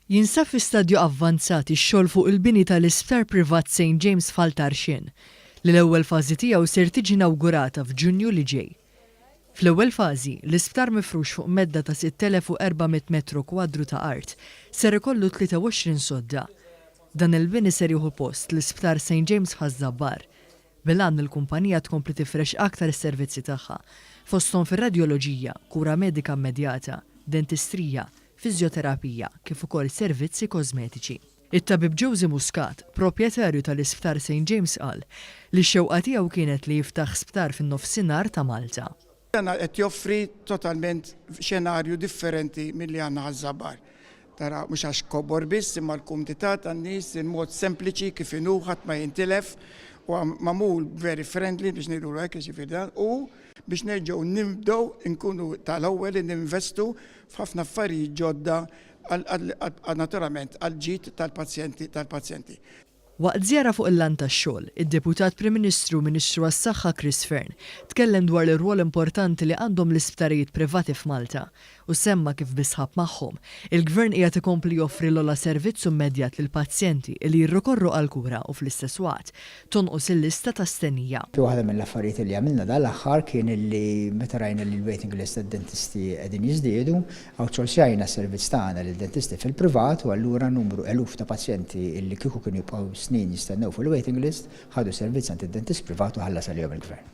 Jinsab fi stadju avvanzat ix-xogħol fuq il-bini tal-Isptar Privat Saint James f'Ħal Tarxien, li l-ewwel fażi tiegħu ser tiġi inawgurata f'Ġunju li ġej. Fl-ewwel fażi, l-isptar mifrux fuq medda ta' 6,400 metru kwadru ta' art ser ikollu 23 sodda. Dan il-bini ser jieħu post l-Isptar Saint James f'Ħaż-Żabbar, bil-għan li l-kumpanija tkompli tifrex aktar is-servizzi tagħha, fosthom fir-radjoloġija, kura medika immedjata, dentistrija, fiżjoterapija kif ukoll servizzi kożmetiċi. It-Tabib Josie Muscat, proprjetarju tal-Isptar Saint James qal li x-xewqa tiegħu kienet li jiftaħ sptar fin-Nofsinhar ta' Malta. Dan qed joffri totalment xenarju differenti milli għandna Ħaż-Żabbar. Tara mhux għax kobor biss imma l-kumdità tan-nies, il-mod sempliċi kif inhu ħadd ma jintilef u magħmul very friendly biex ngħidulu hekk jiġifieri dan u biex nerġgħu nibdew inkunu tal-ewwel li ninvestu f'ħafna affarijiet ġodda naturalment għall-ġid tal-pazjenti tal-pazjenti. Waqt żjara fuq il-lant tax-xogħol, id-Deputat Prim Ministru u Ministru għas-Saħħa Chris Fearne tkellem dwar l-irwol importanti li għandhom l-isptarijiet privati f'Malta u semma kif bi sħab magħhom, il-Gvern qiegħed ikompli joffri l-ogħla servizz immedjat lill-pazjenti li jirrikorru għall-kura u fl-istess waqt tonqos il-lista ta' stennija. Waħda mill-affarijiet li għamilna dal-aħħar kien illi meta rajna li l-waiting list tad-dentisti qegħdin jiżdiedu, Outsourcjajna s-servizz tagħna lil dentisti fil-privat u allura numru eluf ta' pazjenti illi kieku kienu jibqgħu snin jistennew fuq il-waiting list, ħadu servizz għand id-dentist privat u ħallas għalihom il-Gvern.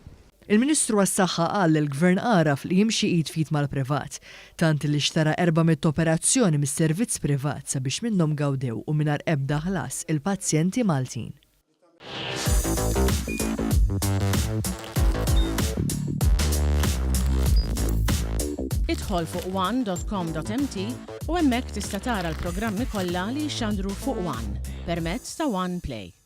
Il-Ministru għas-Saħħa qal li l-Gvern għaraf li jimxi id f'id mal-privat, tant li xtara 400 operazzjoni mis-servizz privat sabiex minnhom gawdew u mingħajr ebda ħlas il-pazjenti Maltin. Idħol fuq one.com.mt u hemmhekk tista' tara l-programmi kollha li jixxandru fuq One permezz ta' One Play.